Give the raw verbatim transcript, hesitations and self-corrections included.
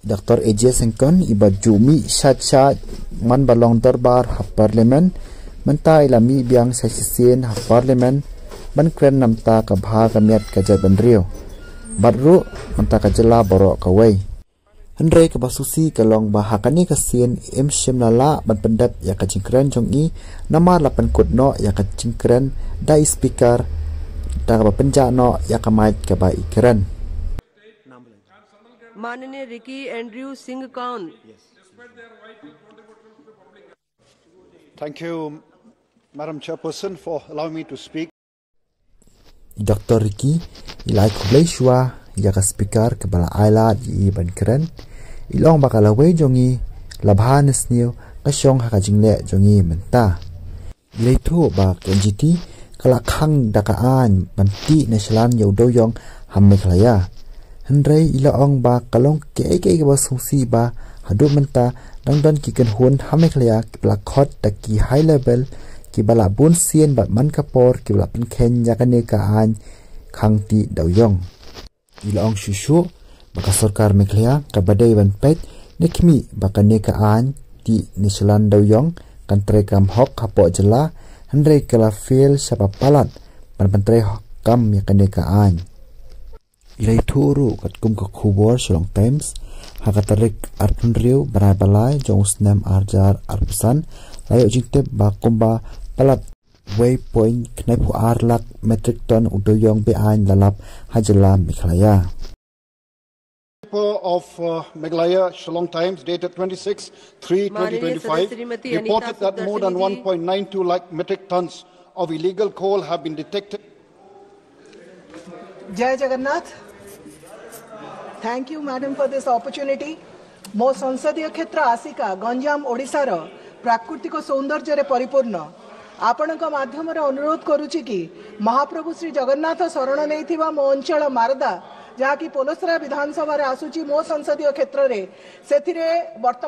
Doctor A J Syngkon, iba ju mih shat shat man ba long dorbar ha Parliament, mynta i la mih biang sa shisien ha Parliament ban kren namta ka bha ka miat ka jaitbynriew. Bad ruh mynta ka jylla baroh kawei. Hynrei kaba sngewsih ka long ba ha kane ka sien im shym la lah ban pyndep ïa ka jingkren jong i, namar la pynkut noh ïa ka jingkren da i speaker da kaba pynjah noh ïa ka mic kaba i kren. माननीय रिकी एंड्रयू सिंह कौन? Thank you, Madam Chairperson, for allowing me to speak. Doctor Ricky i la ai khublei shuwa ïa ka speaker kaba la ai lad ïa i ban kren. I la ong ba ka lawei jong i la bha ne sniew ka shong ha ka jingleh jong i mynta. I la ïathuh ba ka N G T ka la khang da ka aiñ ban tih ne shallan ïa u dewïong ha Meghalaya. Hynrei i la ong ba ka long kaei kaei kaba sngewsih ba haduh mynta dang don ki kynhun ha Meghalaya kiba la khot da ki high level kiba la bun sien bad man ka por kiba la pynkheiñ ïa kane ka aiñ khang tih dewïong. I la ong shuh shuh ba ka sorkar Meghalaya kaba dei ban peit ne khmih ba kane ka aiñ tih ne shallan dewïong kan treikam hok hapoh jylla, hynrei ka la fail sha ba palat ban pyntrei kam ïa kane ka aiñ. I la ïathuh ruh katkum ka khubor Shillong Times ha ka tarik arphew hynriew bnai ba lai jong u snem ar hajar arphew san, la ïoh jingtip ba kumba palat wei point khyndai phew ar lak metric ton u dewïong be-aiñ la lap ha jylla Meghalaya. Paper of uh, Meghalaya Shillong Times dated twenty-six three twenty twenty-five reported that more than one point nine two lakh metric tons of illegal coal have been detected. Jai Jagannath. Thank you, madam, for this opportunity. ମୋ ସଂସଦୀୟ କ୍ଷେତ୍ର ଆସିକା ଗଞ୍ଜାମ ଓଡ଼ିଶାର ପ୍ରାକୃତିକ ସୌନ୍ଦର୍ଯ୍ୟରେ ପରିପୂର୍ଣ୍ଣ। ଆପଣଙ୍କ ମାଧ୍ୟମରେ ଅନୁରୋଧ କରୁଛି କି ମହାପ୍ରଭୁ ଶ୍ରୀ ଜଗନ୍ନାଥ ଶରଣ ନେଇଥିବା ମୋ ଅଞ୍ଚଳ ମାରଦା, ଯାହାକି ପୋଲସରା ବିଧାନସଭାରେ ଆସୁଛି ମୋ ସଂସଦୀୟ କ୍ଷେତ୍ରରେ, ସେଥିରେ ବର୍ତ୍ତମାନ